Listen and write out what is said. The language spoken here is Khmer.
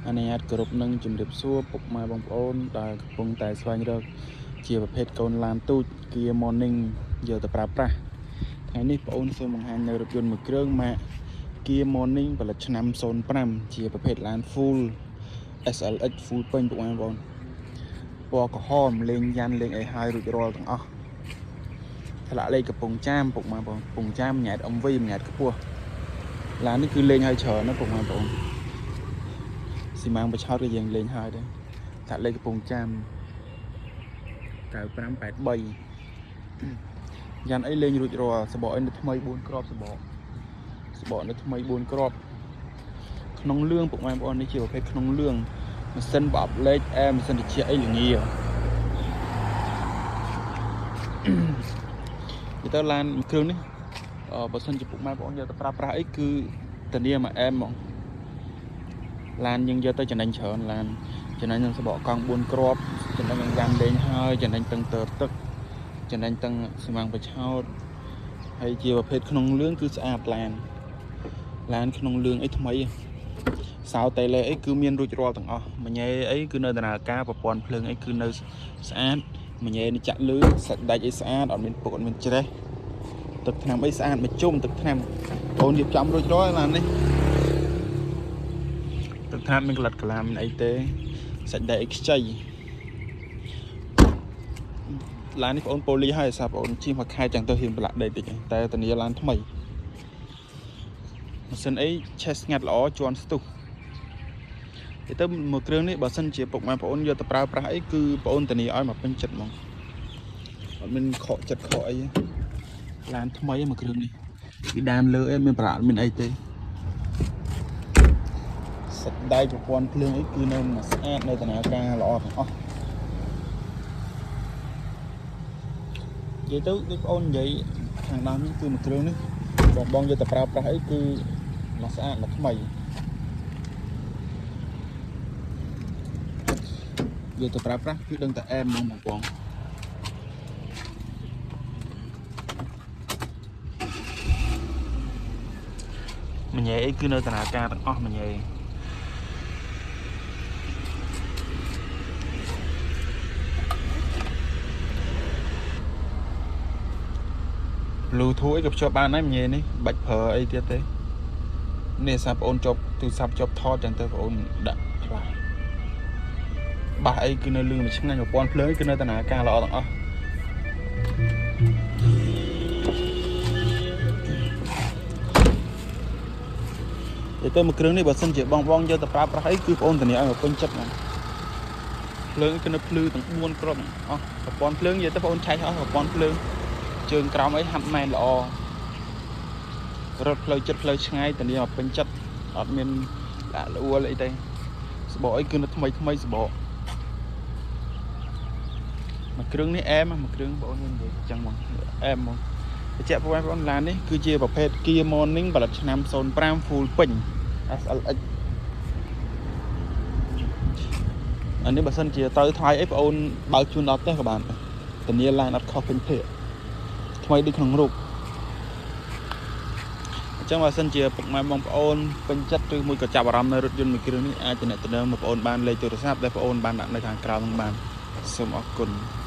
អនុញ្ញាតគោរពនិងជម្រាបសួរពុកម៉ែបងប្អូនដែលកំពុងតែស្វែងរកជាប្រភេទកូនឡានទូច Kia Morning យកទៅប្រើប្រាស់ថ្ងៃនេះបងអូនសូមបង្ហាញនៅរថយន្តមួយគ្រឿងម៉ាក Kia Morning ផលិតឆ្នាំ05ជាប្រភេទឡាន Full SLX Full ពេញពុកម៉ែបងប្អូនពណ៌ក្រហមលេងយ៉ាន់លេងអីហើយរួចរាល់ទាំងអស់ឆ្លាក់លេខកំពង់ចាមពុកម៉ែបងប្អូនកំពង់ចាមញ៉ែត MV ញ៉ែតខ្ពស់ឡាននេះគឺលេងហើយច្រើនណាស់ពុកម៉ែបងប្អូន ស៊ីម៉ាងបឆោតក៏យើងលេងហើយដែរតាក់លេខកំពង់ចាម9583យ៉ាន់អីលេងរួចរាល់សបកអីនៅថ្មី4គ្រាប់សបកសបកនៅថ្មី4គ្រាប់ក្នុងលឿងពុកម៉ែបងប្អូននេះជាប្រភេទក្នុងលឿងម៉ាស៊ីនប្រអប់លេខអែម៉ាស៊ីនត្រជាក់អីល្ងានិយាយទៅឡានមួយគ្រឿងនេះអឺបើសិនជាពុកម៉ែបងប្អូនយកទៅប្រើប្រាស់អីគឺធានាមួយអែមហ្មង ឡានយើងយកទៅចំណេញច្រើនឡានចំណេញនឹងសបកកង់4គ្រាប់ចំណេញនឹងយ៉ាំលេងហើយចំណេញទាំងទើទឹកចំណេញទាំងស៊ីម៉ាំងបឆោតហើយជាប្រភេទក្នុងលឿងគឺស្អាតឡានឡានក្នុងលឿងអីថ្មីសោតេឡេអីគឺមានរួចរាល់ទាំងអស់មញ៉េអីគឺនៅដំណើរការប្រព័ន្ធភ្លើងអីគឺនៅស្អាតមញ៉េនេះចាក់លឺសាច់ដាច់អីស្អាតអត់មានពុកអត់មានច្រេះទឹកថ្នាំអីស្អាតមួយជុំទឹកថ្នាំបងរៀបចំរួចរាល់ឡាននេះ ទឹកថ្នាំមានក្លិតក្លាមមានអីទេសាច់ដែកអីខ្ចីឡាននេះបងអូនប៉ូលីហើយសារបងអូនជិះមកខែចឹងទៅហ៊ានប្រឡាក់ដីតិចតែធានាឡានថ្មីម៉ាស៊ីនអីឆេះស្ងាត់ល្អជន់ស្ទុះទៅទៅមួយគ្រឿងនេះបើសិនជាពុកម៉ែបងអូនយកទៅប្រើប្រាស់អីគឺបងអូនធានាឲ្យមកពេញចិត្តហ្មងអត់មានខកចិត្តខកអីទេឡានថ្មីមួយគ្រឿងនេះពីដានលើអីមានប្រឡាក់មានអីទេ សាច់ដែកប្រព័ន្ធភ្លើងអីគឺនៅមកស្អាតនៅដំណើរការល្អទាំងអស់និយាយទៅដូចបងអូននិយាយខាងដើមនេះគឺមួយគ្រឿងនេះបងបងយកទៅប្រើប្រាស់អីគឺមកស្អាតមកថ្មីយកទៅប្រើប្រាស់គឺដឹងតែអែមហ្មងបងបងមញ៉េអីគឺនៅដំណើរការទាំងអស់មញ៉េ Bluetooth អីក៏ភ្ជាប់បានដែរមញ៉េនេះបាច់ប្រើអីទៀតទេនេះសារបងអូនជាប់ទូរស័ព្ទជាប់ថតចឹងទៅបងអូនដាក់ខ្លះបាសអីគឺនៅលឿងមួយឆ្ងាញ់ប្រព័ន្ធភ្លើងគឺនៅដំណើរការល្អទាំងអស់ ទៅទៅមួយគ្រឿងនេះបើសិនជាបងបងយកទៅប្រើប្រាស់អីគឺបងអូនធានាឲ្យមកពេញចិត្តហ្មងភ្លើងគឺនៅភ្លឺទាំង4គ្រាប់អស់ប្រព័ន្ធភ្លើងនិយាយទៅបងអូនឆែកអស់ប្រព័ន្ធភ្លើងជើងក្រោមអីហាត់ម៉ែនល្អរត់ផ្លូវចិត្តផ្លូវឆ្ងាយធានាមកពេញចិត្តអត់មានលាក់លអួលអីទេសបកអីគឺនៅថ្មីថ្មីសបកមួយគ្រឿងនេះអែមមួយគ្រឿងបងអូននិយាយអញ្ចឹងហ្មងអែមហ្មងបញ្ជាក់បងប្អូនឡាននេះគឺជាប្រភេទ Kia Morning ផលិតឆ្នាំ05 full ពេញ SLX អានេះបើសិនជាត្រូវថ្លៃអីបងអូនបើកជូនដល់ផ្ទះក៏បានដែរធានាឡានអត់ខុសពេញភេកថ្មីដូចក្នុងរូបអញ្ចឹងបើសិនជាពុកម៉ែបងប្អូនពេញចិត្តឬមួយក៏ចាប់អារម្មណ៍នៅរថយន្តមួយគ្រឿងនេះអាចទំនាក់ទំនងមកបងអូនបានលេខទូរស័ព្ទដែលបងអូនបានដាក់នៅខាងក្រោមនឹងបានសូមអរគុណ។